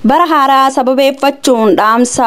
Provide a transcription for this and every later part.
Bara haaraa sababeeffachuun dhaamsa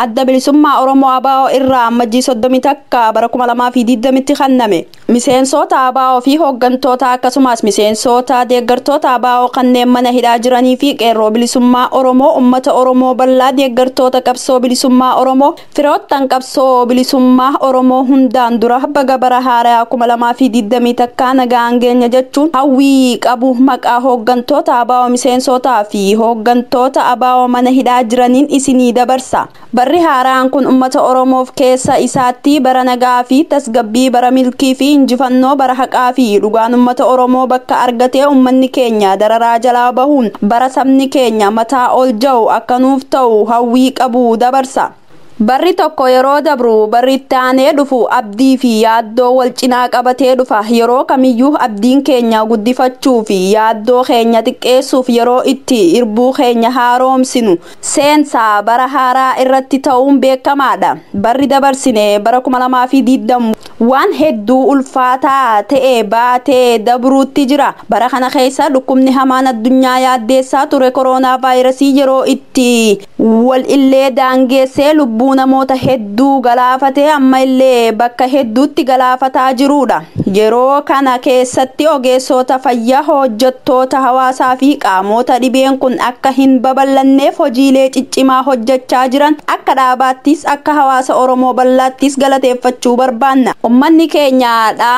adda bilisummaa Oromoo ABO irraa Ammajjii 31 bara 2020tti kenname. Miseensota ABO fi hooggantoota akkasumas miseensota deeggartoota ABO kanneen mana hidhaa jiranii fi qeerroo bilisummaa Oromoo, uummata Oromoo bal'aa, deeggartoota qabsoo bilisummaa Oromoo, firoottan qabsoo bilisummaa Oromoo hundaan dura baga bara haaraa 2021 nagaan geenya jechuun hawwii qabu maqaa hooggantoota ABO, miseensotaa fi hooggantoota ABO mana hidhaa jiraniin isinii dabarsa. Barri haaraan kun uummata Oromoof keessa isaatti bara nagaa fi tasgabbii, bara milkii fi injifannoo, bara haqaa fi dhugaan uummata Oromoo bakka argatee uummanni keenya dararaa jalaa bahuun bara sabni keenya mataa ol ja'u akka nuuf ta'u hawwii qabu dabarsa. Barri tokko yeroo dabru barri itti aanee dhufu abdii fi yaaddoo wal cinaa qabatee dhufa. Yeroo kamiyyuu abdiin keenya guddifachuu fi yaaddoo keenya xiqqeessuuf yeroo itti irbuu keenya haaromsinu seensaa bara haaraa irratti ta'uun beekamaadha. Barri dabarsine bara 2020 waan hedduu ulfaataa ta'e baatee dabruutti jira. Bara kana keessa dhukkubni hamaan addunyaa yaaddeessaa ture koronaa vaayirasii yeroo itti wal illee daangeessee lubbuu namoota hedduu galaafatee amma illee bakka hedduutti galaafataa jirudha. Yeroo kana keessatti ogeessota fayyaa, hojjettoota hawaasaa fi qaamota dhibeen kun akka hin babal'anneef hojiilee ciccimaa hojjechaa jiran akka dhaabaattis akka hawaasa Oromoo bal'aattis galateeffachuu barbaanna. Uummanni keenya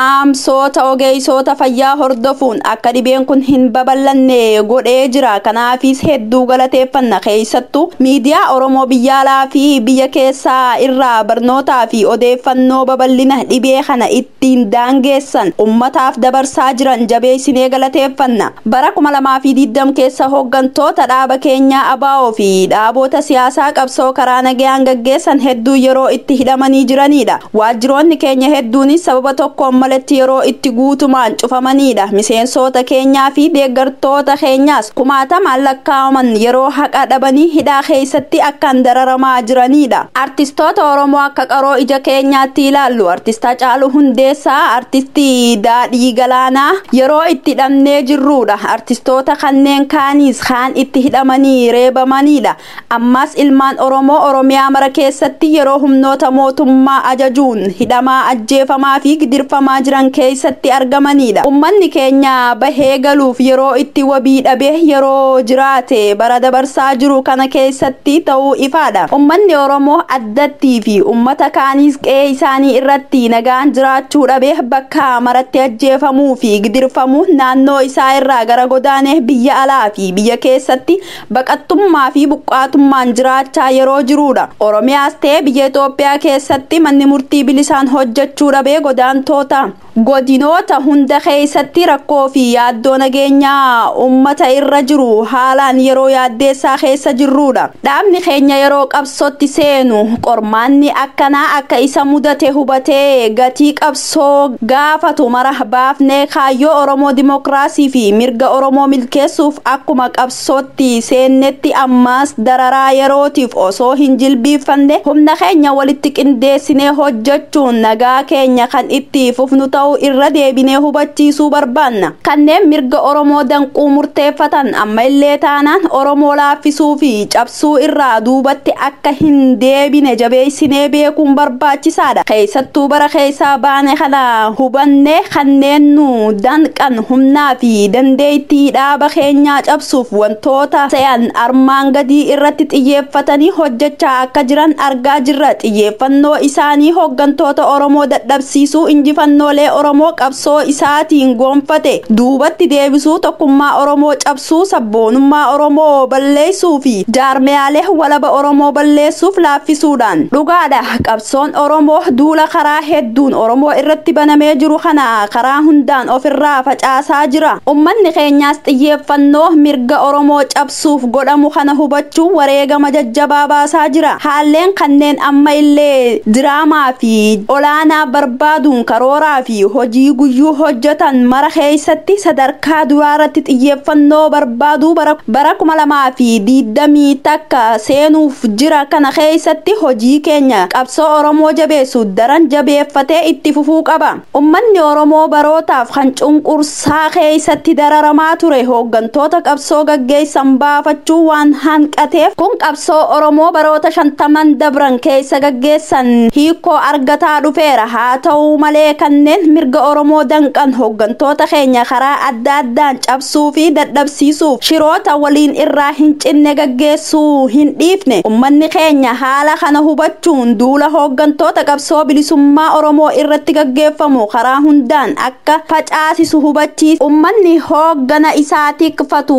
dhaamsoota ogeessota fayyaa hordofuun akka dhibeen kun hin babal'anne godhee jira. Kanaafis hedduu galateeffanna. Keessattuu miidiyaa Oromoo biyya alaa fi biyya keessaa irraa barnootaa fi odeeffannoo babal'ina dhibee kana ittiin daangeessan ummataaf dabarsaa jiran jabeessinee galateeffanna. Bara 2020 keessa hooggantoota dhaaba keenyaa ABO fi dhaaboota siyaasaa qabsoo karaa nagayaan gaggeessan hedduu yeroo itti hidhamanii jiranidha. Waajjiroonni keenya hedduunis sababa tokkoon malatti yeroo itti guutumaan cufamanidha. Miseensota keenyaa fi deeggartoota keenyaas kumaatamaan lakkaa'aman yeroo haqa dhabanii hidhaa keessatti akkaan dararamaa jiranidha. Artistoota Oromoo akka qaroo ija keenyaatti ilaallu Artist Haacaaluu Hundeessaa, Artistii Daadhii Galaanaa yeroo itti hidhamnee jirrudha. Artistoota kanneen kaaniis kaan itti hidhamanii reebamanidha. Ammas ilmaan Oromoo Oromiyaa mara keessatti yeroo humnoota mootummaa ajajuun hidhamaa, ajjeefamaa fi gidirfamaa jiran keessatti argamanidha. Uummanni keenya bahee galuuf yeroo itti wabii dhabee yeroo jiraate bara dabarsaa jiru kana keessatti ta'uu ifaadha. Uummanni Oromoo addattii fi uummata kaaniis qe'ee isaanii irratti nagaan jiraachuu dhabee bakka maratti ajjeefamuu fi gidirfamuu naannoo isaa irraa gara godaanee biyya alaa fi biyya keessatti baqattummaa fi buqqaatummaan jiraachaa yeroo jirudha. Oromiyaas ta'e biyya Itoophiyaa keessatti manni murtii bilisaan hojjechuu dhabee godaantoota godinoota hunda keessatti rakkoo fi yaaddoo nageenyaa uummata irra jiru haalaan yeroo yaaddeessaa keessa jirrudha. Dhaabni keenya yeroo qabsootti seenu qormaanni akkanaa akka isa mudate hubatee gatii qabsoo gaafatu mara baafnee kaayyoo Oromoo dimokiraasii fi mirga Oromoo milkeessuuf akkuma qabsootti seennetti ammas dararaa yerootiif osoo hin jilbiiffanne humna keenya walitti qindeessinee hojjechuun nagaa keenya kan itti fufnu ta'uu irra deebinee hubachiisuu barbaanna. Kanneen mirga Oromoo danquu murteeffatan amma illee taanaan Oromoo laaffisuu fi cabsuu irraa duubatti akka hin deebine jabeessinee beekuun barbaachisaadha. Keessattuu bara keessaa baane kana hubannee kanneen nu danqan humnaa fi dandeettii dhaaba keenyaa cabsuuf wantoota se'an armaan gadii irratti xiyyeeffatanii hojjechaa akka jiran argaa jirra. Xiyyeeffannoo isaanii hooggantoota Oromoo dadhabsiisuu, injifannoolee Oromoo qabsoo isaatiin gonfate duubatti deebisuu, tokkummaa Oromoo cabsuu, sabboonummaa Oromoo balleessuu fi jaarmiyaalee walaba Oromoo balleessuuf laaffisuudhaan. Dhugaadha, qabsoon Oromoo duula karaa hedduun Oromoo irratti banamee jiru kana karaa hundaan ofirraa facaasaa jira. Uummanni keenyaas xiyyeeffannoo mirga Oromoo cabsuuf godhamu kana hubachuu wareegama jajjabaa baasaa jira. Haalleen kanneen amma illee diraamaa fi olaanaa barbaaduun karooraa fi hojii guyyuu hojjetan mara keessatti sadarkaa duraarratti xiyyeeffannoo barbaaduu bara 2021 21 seenuuf jira kana keessatti hojii keenya qabsoo Oromoo jabeessu daran jabeeffatee itti fufuu qaba. Ummanni Oromoo barootaaf kan cunqursaa keessatti dararamaa ture hooggantoota qabsoo gaggeessan baafachuu waan hanqateef kun qabsoo Oromoo baroota 50 dabran keessa gaggeessan hiikoo argataa dhufeera. Haa ta'u malee kanneen mirga Oromoo danqan hooggantoota keenya karaa adda addaan cabsuu fi dadhabsiisuuf shiroota waliin irraa hin cinne gaggeessuu hin dhiifne. Ummanni keenya haala kana hubachuun duula hooggantoota qabsoo bilisummaa Oromoo irratti gaggeeffamu karaa hundaan akka facaasisu hubachiisa. Ummanni hooggana isaa tikfatu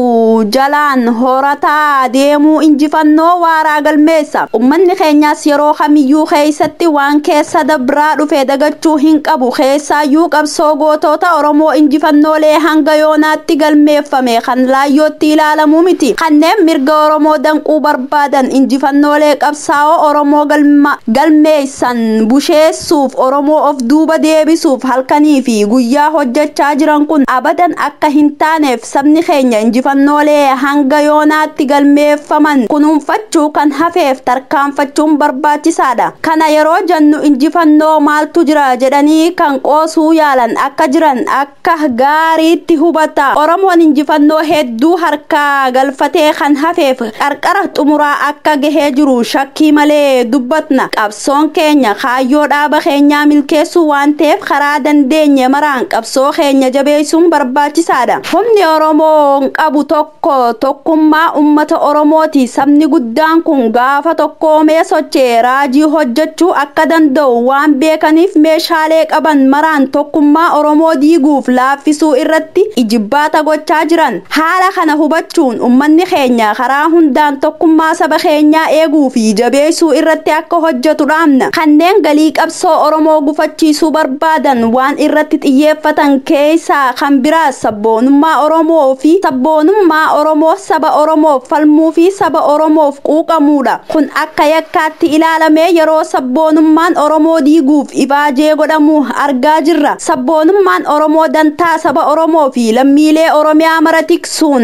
jalaan horataa deemuu injifannoo waaraa galmeessa. Ummanni keenyas yeroo kamiyyuu keessatti waan keessa dabraa dhufe dagachuu hin qabu. Keessaayyuu qabsoo gootota Oromoo injifannoolee hanga yoonaatti galmeeffame kan laayyootti ilaalamuu miti. Kanneen mirga Oromoo danquu barbaadan injifannoolee qabsaa'oo Oromoo galmeessan busheessuuf Oromoo of duuba deebisuuf halkanii fi guyyaa hojjechaa jiran kun abadan akka hin taaneef sabni keenya injifannoolee hanga yoonaatti galmeeffaman kunuunfachuu kan hafeef tarkaanfachuun barbaachisaadha. Kana yeroo jennu injifannoo maaltu jira jedhanii kan qoosuu yaalan akka jiran akka gaariitti hubata. Oromoon injifannoo hedduu harkaa galfatee kan hafeef qarqara xumuraa akka gahee jiru shakkii malee dubbatna. Qabsoon keenya kaayyoo dhaaba keenyaa milkeessuu waan ta'eef karaa dandeenye maraan qabsoo keenya jabeessuun barbaachisaadha. Humni Oromoon qabu tokko tokkummaa uummata Oromooti. Sabni guddaan kun gaafa tokkoomee sochee raajii hojjechuu akka danda'u waan beekaniif meeshaalee qaban maraan tokkummaa Oromoo diiguuf laaffisuu irratti ijibbaata gochaa jiran. Haala kana hubachuun uummanni keenya karaa hundaan tokkummaa saba keenyaa eeguu fi jabeessuu irratti akka hojjetu dhaamna. Kanneen galii qabsoo Oromoo gufachiisuu barbaadan waan irratti xiyyeeffatan keessaa kan biraas sabboonummaa Oromoo fi sabboonummaa Oromoo saba Oromoof falmuu fi saba Oromoof quuqamuudha. Kun akka yakkaatti ilaalamee yeroo sabboonummaan Oromoo diiguuf ifaajee godhamu argaa jirra. Sabboonummaan Oromoo dantaa saba Oromoo fi lammiilee Oromiyaa mara tiksuun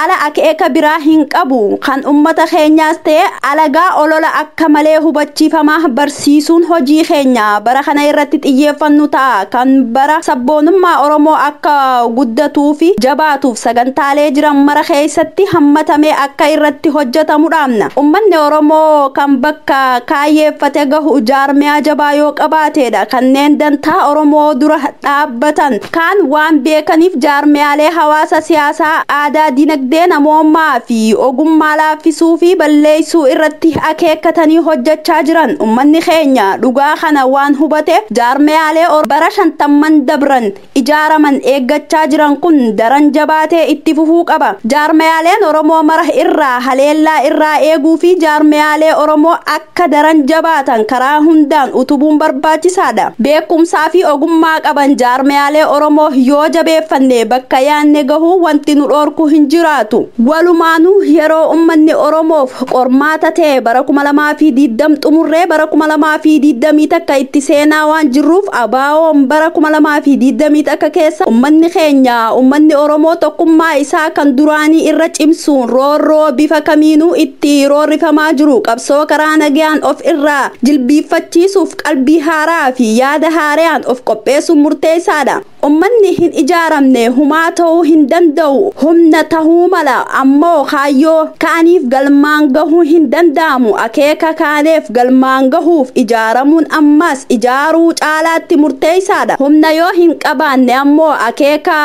ala akeeka biraa hin qabu. Kan ummata keenyaas ta'e alagaa olola akka malee hubachiifamaa barsiisuun hojii keenya bara kana irratti xiyyeeffannu ta'a. Kan bara sabboonummaa Oromoo akka guddatuu fi jabaatuuf sagantaalee jiran mara keessatti hammatamee akka irratti hojjetamu dhaamna. Ummanni Oromoo kan bakka kaayyeeffate gahu jaarmiyaa jabaa yoo qabaateedha. Kanneen dantaa Oromoo dura dhaabbatan kaan waan beekaniif jaarmiyaalee hawaasa siyaasaa, aadaa, dinagdee, namoomaa fi ogummaa laaffisuu fi balleessuu irratti akeekkatanii hojjechaa jiran. Ummanni keenya dhugaa kana waan hubateef jaarmiyaalee bara 50 dabran ijaaraman eeggachaa jiran kun daran jabaatee itti fufuu qaba. Jaarmiyaaleen Oromoo mara irraa haleellaa irraa eeguu fi jaarmiyaalee Oromoo akka daran jabaatan karaa hundaan utubuun barbaachisaadha. Beekumsaa fi ogummaa qaban jaarmiyaalee Oromoo yoo jabeeffanne bakka yaanne gahuu wanti nu dhorku hin jiraatu. Walumaanuu yeroo ummanni Oromoof qormaata ta'e bara 2020 xumurree bara 2021 itti seenaa waan jirruuf ABO'n bara 2021 keessa ummanni keenya ummanni Oromoo tokkummaa isaa kan duraanii irra cimsuun roorroo bifa kamiinuu itti roorrifamaa jiru qabsoo karaa nagayaan of irraa jilbiiffachiisuuf qalbii haaraa fi yaada haaraan of qopheessuun murteessaadha. Ummanni hin ijaaramne humaa ta'uu hin danda'u. Humna ta'uu mala ammoo kaayyoo kaaniif galmaan gahuu hin danda'amu. Akeeka kaaneef galmaan gahuuf ijaaramuun ammas ijaaruu caalaatti murteessaadha. Humna yoo hin qabaanne ammoo akeeka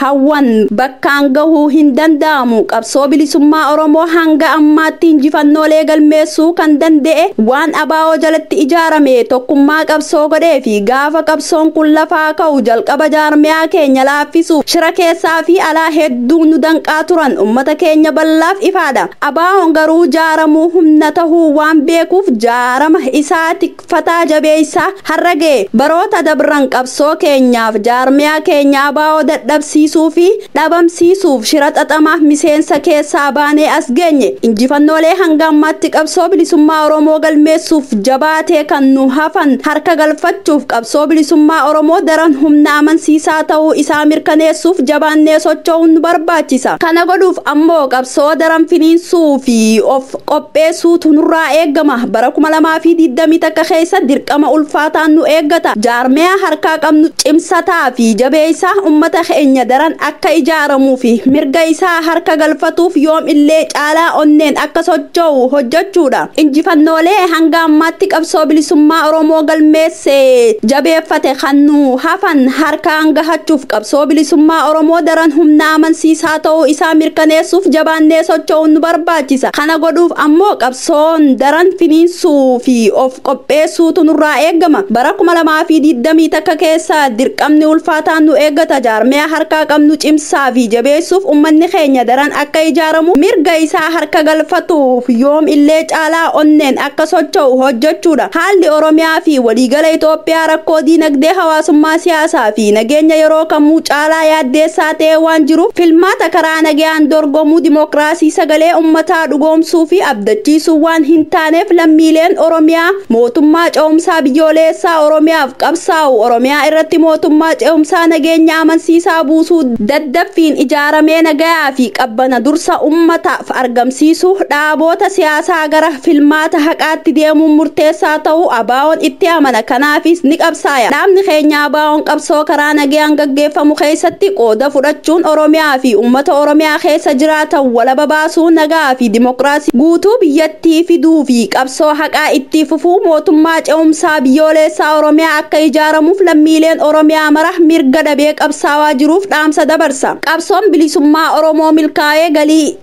hawwan bakkaan gahuu hin danda'amu. Qabsoo bilisummaa Oromoo hanga ammaatti injifannoolee galmeessuu kan danda'e waan ABO jalatti ijaarame tokkummaa qabsoo godhee fi gaafa qabsoon kun lafaa ka'u jalqaba jaarmiyaa keenya laaffisuuf shira keessaa fi alaa hedduu nu danqaa turan ummata keenya bal'aaf ifaadha. ABO'n garuu jaaramuu humna tahuu waan beekuuf jaarama isaa tikfataa jabeessaa har'a ga'e. Baroota dabran qabsoo keenyaaf jaarmiyaa keenya ABO dadhabsiisuu fi dhabamsiisuuf shira xaxamaa miseensa keessaa baanee as geenye. Injifannoolee hanga ammaatti qabsoo bilisummaa Oromoo galmeessuuf jabaatee kan nu hafan harka galfachuuf qabsoo bilisummaa Oromoo daran humna amansiisaa amansiisaa ta'uu isaa mirkaneessuuf jabaannee socho'uun nu barbaachisa. Kana godhuuf ammoo qabsoo daran finiinsuu fi of qopheessuutu nurraa eegama. Bara 2021 keessa dirqama ulfaataan nu eeggata. Jaarmiyaa harkaa qabnu cimsataa fi jabeessaa uummata keenya daran akka ijaaramuu fi mirga isaa harka galfatuuf yoom illee caalaa onneen akka socho'u hojjechuudha. Injifannoolee hanga ammaatti qabsoo bilisummaa Oromoo galmeesse jabeeffate kan nu hafan harkaan gahachuuf qabsoo bilisummaa Oromoo daran humna amansiisaa ta'uu isaa mirkaneessuuf jabaannee socho'uun nu barbaachisa. Kana godhuuf ammoo qabsoon daran finiinsuu fi of qopheessuutu nurraa eegama. Bara 2021 keessa dirqamni ulfaataan nu eeggata. Jaarmiyaa harkaa qabnu cimsaa fi jabeessuuf uummanni keenya daran akka ijaaramu mirga isaa harka galfatuuf yoom illee caalaa onneen akka socho'u hojjechuudha. Haalli Oromiyaa fi waliigala Itoophiyaa rakkoo diinagdee, hawaasummaa, siyaasaa fi nageenya yeroo kamuu caalaa yaaddeessaa ta'ee waan jiruuf filmaata karaa nagayaan dorgomuu dimookiraasii sagalee uummataa dhugoomsuu fi abdachiisuu waan hin taaneef lammiileen Oromiyaa mootummaa ce'umsaa biyyoolessaa Oromiyaaf qabsaa'u Oromiyaa irratti mootummaa ce'umsaa nageenya amansiisaa buusuu daddaffiin ijaaramee nagayaa fi qabbana dursa uummataaf argamsiisuu dhaaboota siyaasaa gara filmaata haqaatti deemuun murteessaa ta'uu ABO'n itti amana. Kanaafis ni qabsaaya. Dhaabni keenya ABO'n qabsoo karaa nagayaan gaggeeffamu keessatti qooda fudhachuun Oromiyaa fi uummata Oromiyaa keessa jiraatan walaba baasuu nagaa fi dimookiraasii guutuu biyyattii fiduu fi qabsoo haqaa itti fufuu mootummaa ce'umsaa biyyoolessaa Oromiyaa akka ijaaramuuf lammiileen Oromiyaa mara mirga dhabee qabsaawaa jiruuf dhaamsa dabarsa. Qabsoon bilisummaa Oromoo milkaa'ee galii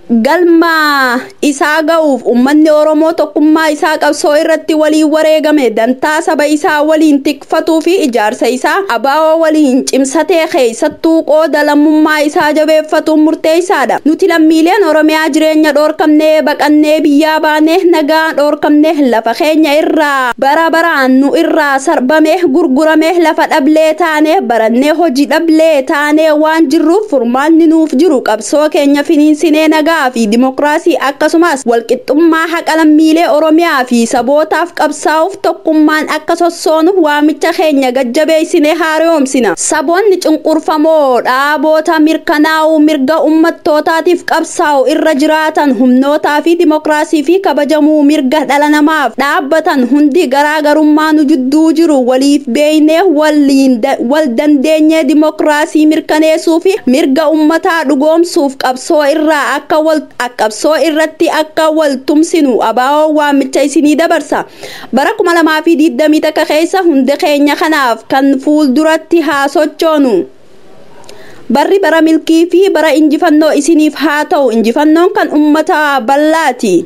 galma isaa ga'uuf uummanni Oromoo tokkummaa isaa qabsoo irratti waliin wareegame dantaa saba isaa waliin tikfatuu fi ijaarsa isaa ABO waliin cimsatee keessattuu qooda lammummaa isaa jabeeffatuun murteessaadha. Nuti lammiileen Oromiyaa jireenya dhoorkamnee baqannee biyyaa baanee nagaa dhoorkamnee lafa keenya irraa bara baraan nu irraa sarbame gurgurame lafa dhablee taane barannee hojii dhablee taane waan jirruuf furmaanni nuuf jiru qabsoo keenya finiinsinee nagaa fi dimookiraasii akkasumas walqixxummaa haqa lammiilee Oromiyaa fi sabootaaf qabsaa'uuf tokkummaan akka sossoonuuf waamicha keenya gajjabeessinee haaromsina. Saboonni cunqurfamoo dhaaboota mirkanaa'uu mirga uummattootaatiif qabsaa'u irra jiraatan humnootaa fi dimookiraasii fi kabajamuu mirga dhala namaaf dhaabbatan hundi garaagarummaa nu jidduu jiru waliif beeynee wal dandeenyee dimookiraasii mirkaneessuu fi mirga uummataa dhugoomsuuf qabsoo irraa akka wal qabsoo irratti akka wal tumsinu ABO waamicha isinii dabarsa. Bara 2021 keessa hundi keenya kanaaf kan fuulduratti haa sochoonu. Barri bara milkii fi bara injifannoo isiniif haa ta'u. Injifannoon kan uummata bal'aati.